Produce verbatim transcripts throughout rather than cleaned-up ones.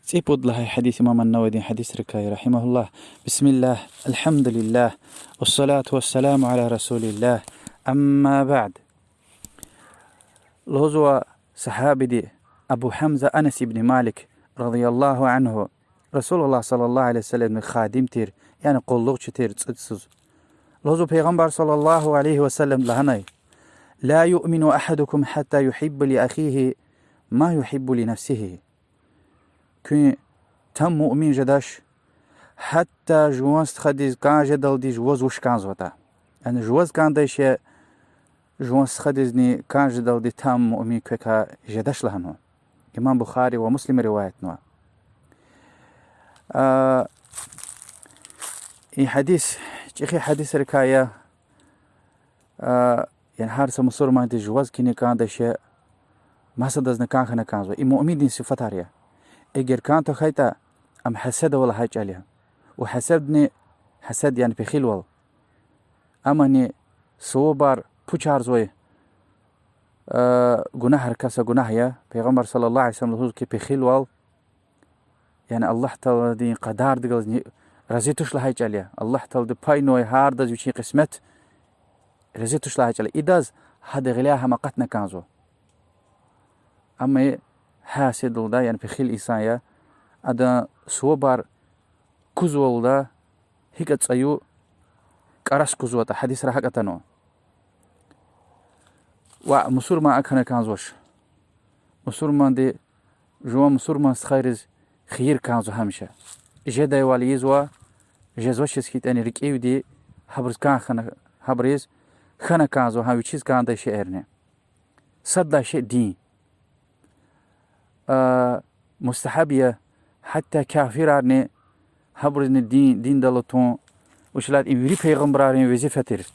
цӀипуд лагьай гьадис имам ан-Нававидин гьадисрикай, رحمه الله. بسم الله، الحمد لله، والصلاة والسلام على رسول الله، أما بعد. Лугьузва сагьабиди Абу Гьамза Анас ибн Малик, رضي الله عنه, Расулуллагь صلى الله عليه وسلمдин хадим тир, яни къуллугъчи тир цӀуд йисуз. Лугьузва Пайгъамбар صلى الله عليه وسلم лагьанай: لا يؤمن أحدكم حتى يحب لأخيه ما يحب لنفسه. Куьн там муъмин жедач, гьатта жуван стхадиз кӀан жедалди жуваз вуч кӀанзаватӀа. Яни жуваз кӀандай шей жуван стхадизни кӀан жедалди там муъмин квекай жедач лагьанва. Имам Бухари ва Муслима риваятнава. А, и гьадис чӀехи гьадисрикай я, а, яни гьар са мусурмандиз жуваз кӀани кӀандай шей масадазни кӀан хьана кӀанзава. И муъминдин сифатар я. Эгер кӀан тахьайтӀа, ам гьасед ава лагьай чӀал я. Ва гьасед яни, гьасед яни пехилвал. Амани сувабар пучарзавай, а, гунагьрикай са гунагь я. Пайгъамбар صلى الله عليه وسلم лугьуз хьи, пехилвал, яни Аллагь Тааладин къадардихъ галазни рази туш лагьай чӀал я. Аллагь Таалади пайнавай гьардаз вичин къисмет рази туш лагьай чӀал я. Идаз гьада гъиляй гьам акъатна кӀанзава. Амма гьасед лугьуда, яни пехил инсан я, адан сувабар кузвалда, гьикӀ цӀаю кӀарас кузватӀа, гьадисра гьакӀ атанва. Ва мусурман акӀ хьана кӀанзавач. Мусурманди жуван мусурман стхайриз хийир кӀанзава гьамиша. Жедайвал ийизва, жезвачиз хьайитӀани рикӀивди гьабуриз кӀан хьана, гьабуриз хьана кӀанзава гьам вичиз кӀандай шейэрни. Сад лагьай шей дин. А, мустагьаб я, гьатта кафирарни, гьабурузни дин, диндал атун, вучиз лагьайтӀа им вири пайгъамбаррин везифа тир.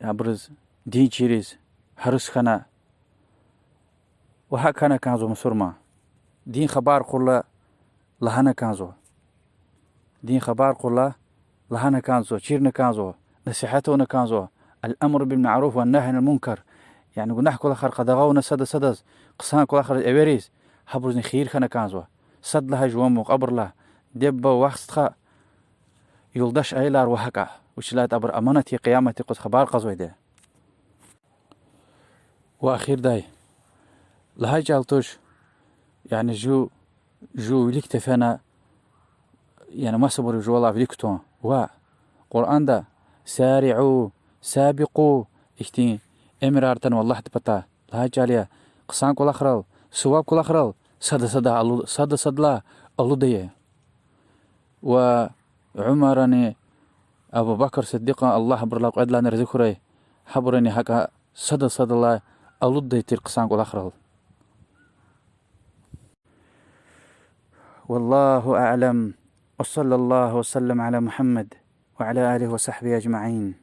Гьабуруз дин чириз, гьарус хьана, ва гьакӀ хьана кӀанзава мусурман. Дин хабар кьурла лагьана кӀанзава. Дин хабар кьурла лагьана кӀанзава, чирна кӀанзава, насигьат авуна кӀанзава. الأمر بالمعروف والنهي عن المنكر. Яни гунагь кӀвалахар къадагъа авуна сада садаз, хъсан кӀвалахар эвериз, гьабурузни хийир хьана кӀанзава. Сад лагьай жуван мукьвабурулай, диде-буба, вах-стха, юлдаш аялар ва гьакӀа. Вучиз лагьайтӀа абур аманат я, къиямат юкъуз хабар кьазвайди. Ва ахирдай, лагьай чӀал туш, яни жув, жув вилик тефена, яни масабур жувалай вилик кутун. Ва Къуръанда سارعوا، سابقوا ихьтин эмирар атанва Аллагьдин патай. Лагьай чӀал я, хъсан кӀвалахрал, суваб кӀвалахрал сада сада алу-, сада садалай алудая. Ва Умарани, Абу Бакр Сиддикьан, Аллагь абурулай кьвед лагьана рази хьурай, гьабуруни гьакӀа сада садалай алуддай тир хъсан кӀвалахрал. والله أعلم، وصلى الله وسلم على محمد وعلى آله وصحبه أجمعين.